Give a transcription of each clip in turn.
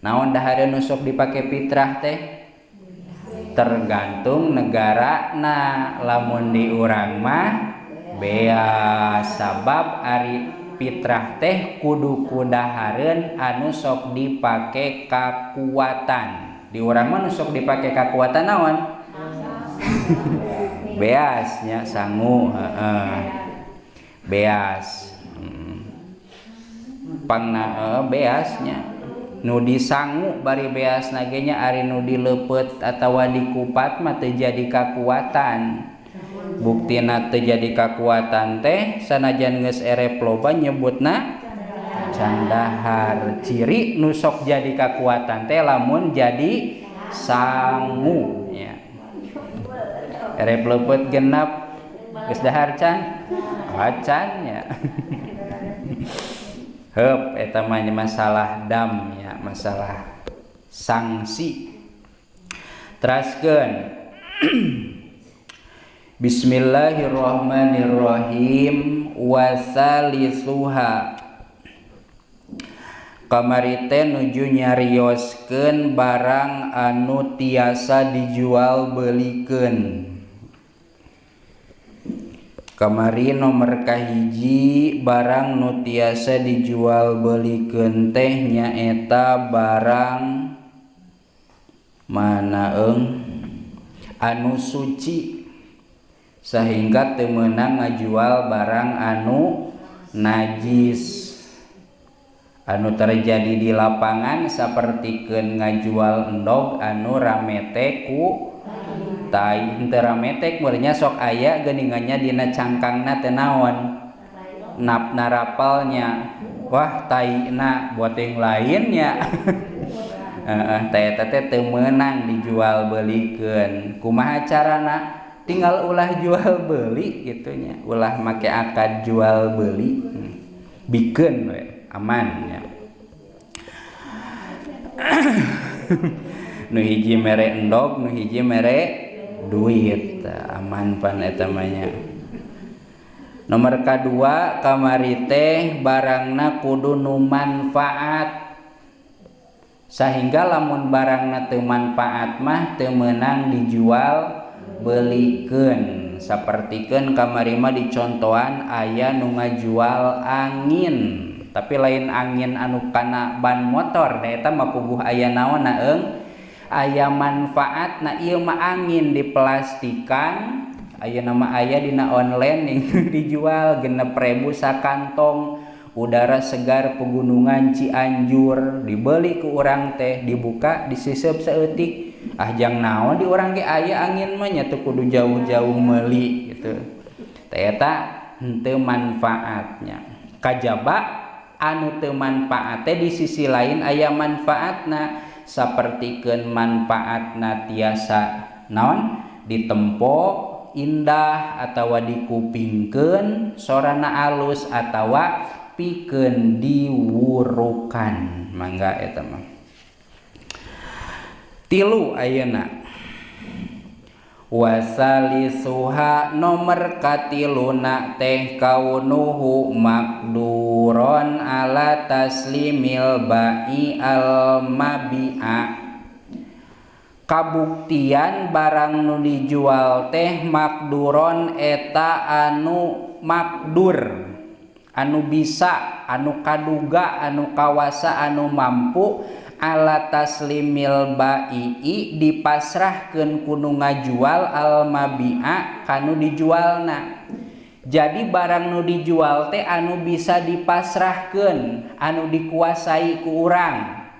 Naon dahareun nu sok dipake fitrah teh? Tergantung negara. Nah, lamun di urang mah beas, sabab ari fitrah teh kudu kudahareun anu sok dipake kakuatan. Di urang mah nu sok dipake kakuatan naon? Beas nya, sangu, heeh. Beas. Pangna beas nya. Nu disangu bari beas nage nya, ari nu dileupeut atawa dikupat mah teu jadi kakuatan. Buktina teu jadi kakuatan teh sanajan geus erep loba nyebutna candahar. Ciri nu sok jadi kakuatan teh lamun jadi sangu nya. Erep leupeut genap geus dahar can? Acan nya. Heup eta mah masalah dam nya, masalah sanksi. Teraskeun. Bismillahirrahmanirrahim. Wasalisuha kamari teh nuju nyarioskeun barang anu tiasa dijual belikeun. Kamari nomor kahiji barang nu tiasa dijual belikeun teh nyaeta barang mana eung anu suci, sehingga teu meunang ngajual barang anu najis. Anu terjadi di lapangan sapertikeun ngajual endog anu ramete ku tai, henteu rametek meureunnya sok aya geuningannya dina cangkangna teh naon napna rapalnya, wah taina buat yang lainnya. Heeh, teh eta teh teu meunang dijual belikeun. Kumaha carana? Tinggal ulah jual beli gitu nya, ulah make akad jual beli, bikeun we aman nya. Nu hiji mere endog, nu hiji mere duit, aman pan eta mah nya. Nomor kadua kamari teh barangna kudu nu manfaat, sehingga lamun barangna teu manfaat mah teu meunang dijual belikeun. Sapertikeun kamari mah dicontohan aya nu ngajual angin, tapi lain angin anu kana ban motor, da eta mah puguh aya naonna eung aya manfaatna. Ieu mah angin diplastikan, ayeuna mah aya dina online yang dijual 6.000 sakantong, udara segar pegunungan Cianjur, dibeli ku urang teh, dibuka disiseup saeutik, ah jang naon di urang ge aya angin mah nya teu kudu jauh-jauh meuli gitu. Teh eta henteu manfaatnya. Kajaba anu teu manfaat teh di sisi lain aya manfaatna, sapertikeun manfaatna tiasa naon ditempo indah atawa dikupingkeun sorana alus atawa pikeun diwurukan. Mangga eta mah. Tilu ayeuna wasalisuha nomor katiluna teh kaunuhu makduron ala taslimil ba'i al mabi'a. Kabuktian barang nu dijual teh makduron eta anu makdur, anu bisa, anu kaduga, anu kawasa, anu mampu ala taslimil ba'i dipasrahkeun ku nu ngajual al mabi'a kanu dijualna. Jadi barang nu dijual teh anu bisa dipasrahkeun, anu dikuasai ku urang.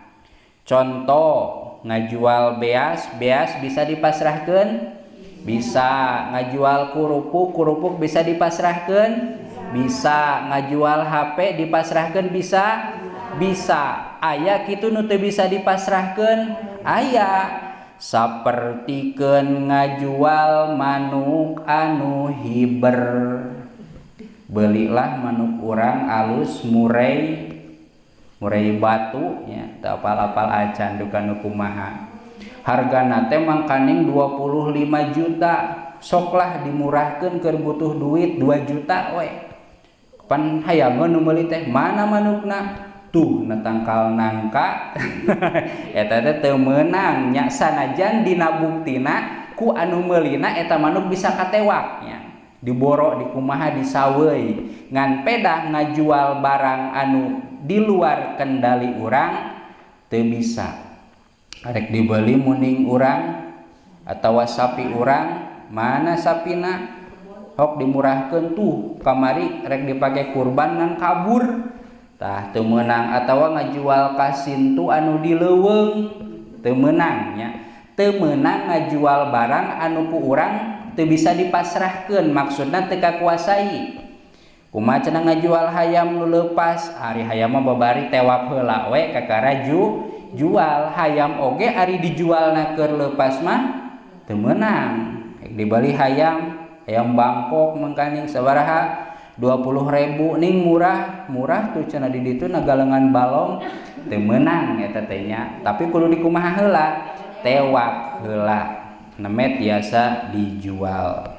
Contoh ngajual beas, beas bisa dipasrahkeun? Bisa. Ngajual kerupuk, kerupuk bisa dipasrahkeun? Bisa. Ngajual HP dipasrahkeun bisa? Bisa. Aya kitu nu teu bisa dipasrahkeun? Aya. Sapertikeun ngajual manuk anu hiber. Belilah manuk urang alus murai, murai batu nya, teu apal-apal acan duka nu kumaha. Hargana teh mangkaning 25 juta. Soklah dimurahkeun keur butuh duit 2 juta we. Pan hayangeun nu meuli teh, mana manukna? Tuh na tangkal nangka eta teh teu meunang nya sanajan dina buktina ku anu meulina eta manuk bisa katewak nya. Diborok dikumaha disaweuy ngan pedah ngajual barang anu di luar kendali urang teu bisa. Arek dibeli muning urang atawa sapi urang, mana sapina hok dimurahkeun tuh kamari rek dipake kurban ngan kabur. Tah teu meunang atawa ngajual ka sintu anu di leuweung teu meunang nya. Teu meunang ngajual barang anu ku urang teu bisa dipasrahkeun, maksudna teu kakuasai. Kumaha cenah ngajual hayam nu leupas, ari hayam mah babari tewak heula we kakara jual hayam oge ari dijualna keur leupas mah teu meunang. Dibeli hayam, hayam Bangkok mangkaning sabaraha 20.000 ning murah, murah tuh cenah di ditu nagalengan balong teu meunang eta teh nya. Tapi kudu dikumaha heula, tewak heula neme tiasa dijual.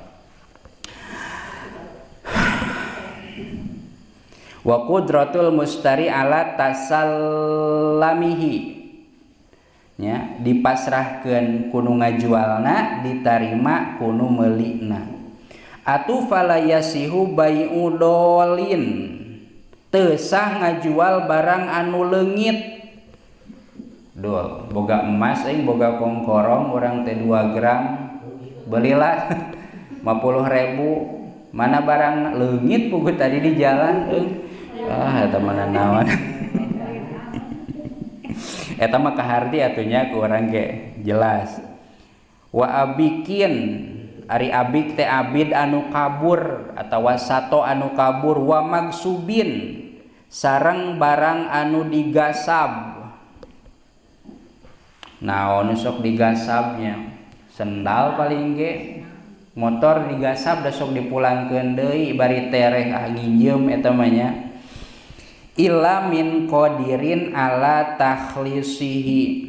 Wa qudratul mustari ala tasallamihi nya, dipasrahkeun ku nu ngajualna, ditarima ku nu meulina. Atuh fala yasihu bai'u dolin, teu sah ngajual barang anu leungit. Dol boga emas aing boga kongkorong urang teh 2 gram belilah 50.000, mana barang leungit puguh tadi di jalan euy. Ah eta mana naon. Eta mah kaharti atunya ku urang ge jelas. Wa abikin, ari abik teh abid anu kabur atawa sato anu kabur, wa magsubin sareng barang anu digasab. Naon sok digasabnya? Sendal paling ge, motor digasab da sok dipulangkeun deui bari tereh ah nginjem eta mah nya. Illa min qadirin ala takhlisihi,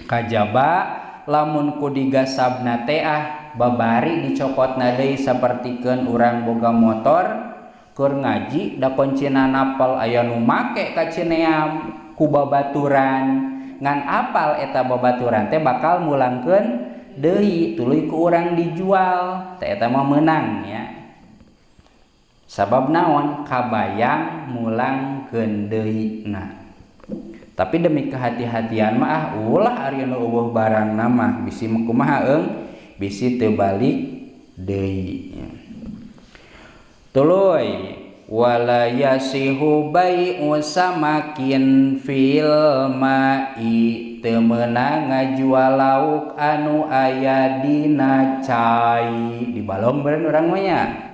kajaba lamun ku digasabna teh ah babari dicokotna deui sapertikeun urang boga motor keur ngaji da kuncina napal aya nu make ka Cineam ku babaturan, ngan apal eta babaturan teh bakal mulangkeun deui tuluy ku urang dijual teh eta mah meunang nya. Sabab naon kabayang mulangkeun deui na. Tapi demi kehati-hatian mah ah ulah ari nu eueuh barangna mah bisi kumaha eung bisi teu balik deui. Tuluy wala yasihu bai'u samakin fil ma'i, teu meunang ngajual lauk anu aya dina cai. Di balong beureun urang mah nya.